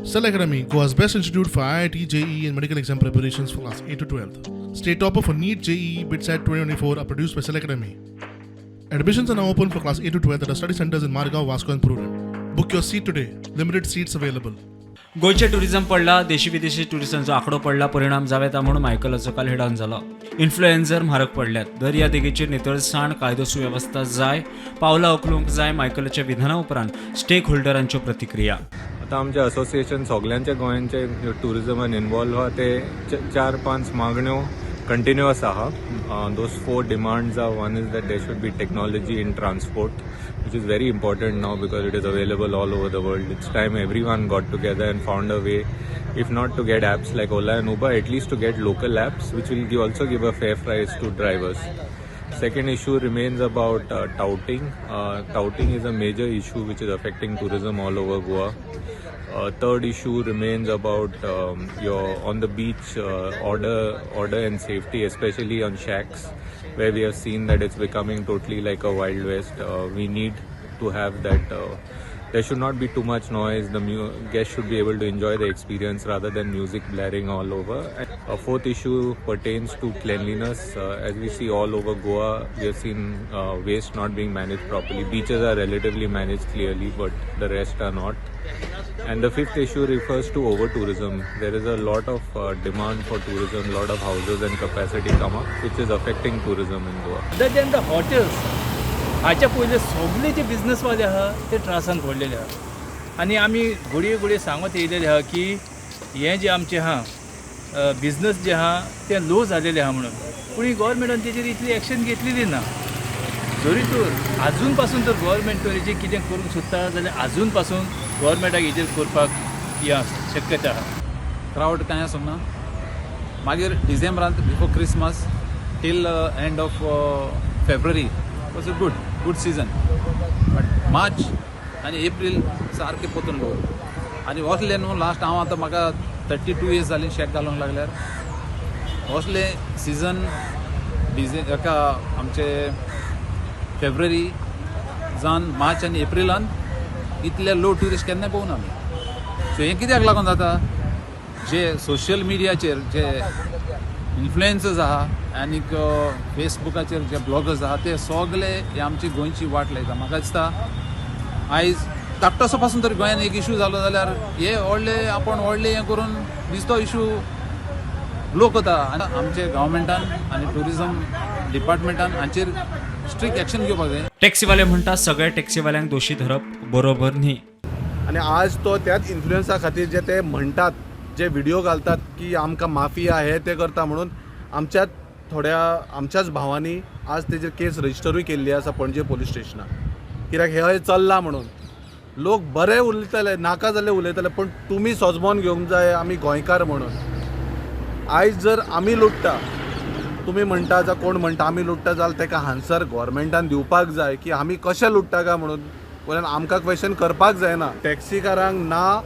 Cell Academy, Goa's best institute for IIT, JEE, and medical exam preparations for class 8 to 12. State topper for NEET, JEE, BITSAT 2024 are produced by Cell Academy. Admissions are now open for class 8 to 12 at our study centers in Margao, Vasco, and Prudent. Book your seat today. Limited seats available. गोंयचें tourism पडला, देशी विदेशी टुरिस्टांचो आंकडो पडला. परिणाम जावं येता म्हणून मायकलाचो काल हेडान जालो. इन्फ्लुएन्झर म्हारग पडल्यात. दर्यादेगेचेर नितळसाण, कायदो सुवेवस्था जाय, पावलां उखलूंक जाय. मायकलाच्या विधाना उपरांत स्टेक होल्डरांच्यो प्रतिक्रिया. आतां आमचें असोसिएशन सगल्यांचे गोंयांचे ट्युरिजमान इनवॉल्व आहा, ते चार पांच मागण्यो कंटिन्युअस आहा. Those four demands are: one is that there should be technology in transport, which is very important now because it is available all over the world. It's time everyone got together and found a way, if not to get apps like Ola and Uber, at least to get local apps, which will also give a fair price to drivers. Second issue remains about touting. Touting is a major issue which is affecting tourism all over Goa. Third issue remains about your on the beach order and safety, especially on shacks, where we have seen that it's becoming totally like a wild west. We need to have that. There should not be too much noise. The guests should be able to enjoy the experience rather than music blaring all over. And a fourth issue pertains to cleanliness. As we see all over Goa, we have seen waste not being managed properly. Beaches are relatively managed clearly, but the rest are not. And the fifth issue refers to over tourism. There is a lot of demand for tourism, lot of houses and capacity come up, which is affecting tourism in Goa. Other than the hotels, हाच्या पयले सगळे जे बिजनसवाले आहा ते त्रासान पडलेले आहा आनी आमी घडये घडये सांगत येयलेले आहा की हें जें आमचें आहा, बिजनस जे आहा तें लो जालेलें आहा म्हणून. पूण ही गोवोरमेंटान तेजेर इतली एक्शन घेतलेली ना. जरी तर आजून पासून जर गोवोरमेंट तर हेजेर कितें करूंक सोदता जाल्यार आजून पासून गोवोरमेंटाक हेजेर करपाक हें आसा, शक्यता आहा. क्रावड कांय आसूंक ना. मागीर डिसेंबरांत before Christmas till end of February was a good season, but March आनी एप्रील सारकें पोतून लो. आनी वसले न्हू लास्ट हांव आतां म्हाका 32 इयर्स जालीं शॅक घालूंक लागल्यार. वसले सिजन डिजे हेका आमचे फेब्रुवारी जावन मार्च आनी एप्रिलान इतले लो ट्युरिस्ट केन्नाय पळोवना आमी. सो हें कित्याक लागून जाता? जे सोशल मिडियाचेर जे इन्फ्लुएन्सर्स आहा आनीक फेसबुकाचेर जे ब्लॉगर्स आहा, ते सगळे हे आमची गोंयची वाट लायता. म्हाका दिसता आयज धाकटोसो पासून तरी गोंयान एक इशू जालो जाल्यार हे व्हडले आपूण व्हडले हें करून बेश्टो इशू ब्लो करता. आनी आमचे गव्हर्मेंटान आनी ट्युरिजम डिपार्टमेंटान हांचेर स्ट्रिक्ट एक्शन घेवपाक जाय. टॅक्सीवाले म्हणटात, सगळ्या टॅक्सीवाल्यांक दोशी धरप बरोबर न्ही. आनी आज तो त्याच इन्फ्लुयन्सा खातीर जे ते म्हणटात, जे व्हिडिओ घालतात की आमकां माफिया हे ते करता म्हणून, आमच्याच थोड्या आमच्याच भावांनी आज तेजेर केस रजिस्टरूय केल्ली आसा पणजे पोलीस स्टेशनार. कित्याक हे चल्लां म्हणून लोक बरे उलयतले, नाका जाल्ले उलयतले, पूण तुमी सोजमोन घेवंक जाय आमी गोंयकार म्हणून. आयज जर आमी लुट्टा, तुमी म्हणटा जावं कोण म्हणटा आमी लुट्टा जाल्यार ताका आन्सर गोवोरमेंटान दिवपाक जाय की आमी कशे लुट्टा काय म्हणून. वयल्यान आमकां क्वेश्चन करपाक जायना. टॅक्सीकारांक ना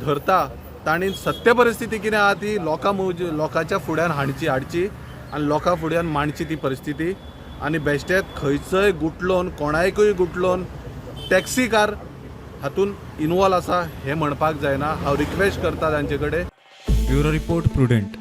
धरता तांणी सत्य परिस्थिती कितें आहा ती लोकांच्या फुड्यान हाडची आनी लोकां फुड्यान मांडची ती परिस्थिती. आनी बेश्टेत खंयचोय गुटलोन, कोणायकूय गुटलोन टॅक्सीकार हातून इनवॉल्व आसा हें म्हणपाक जायना. हांव रिक्वेस्ट करता तांचे कडेन. Bureau report, Prudent.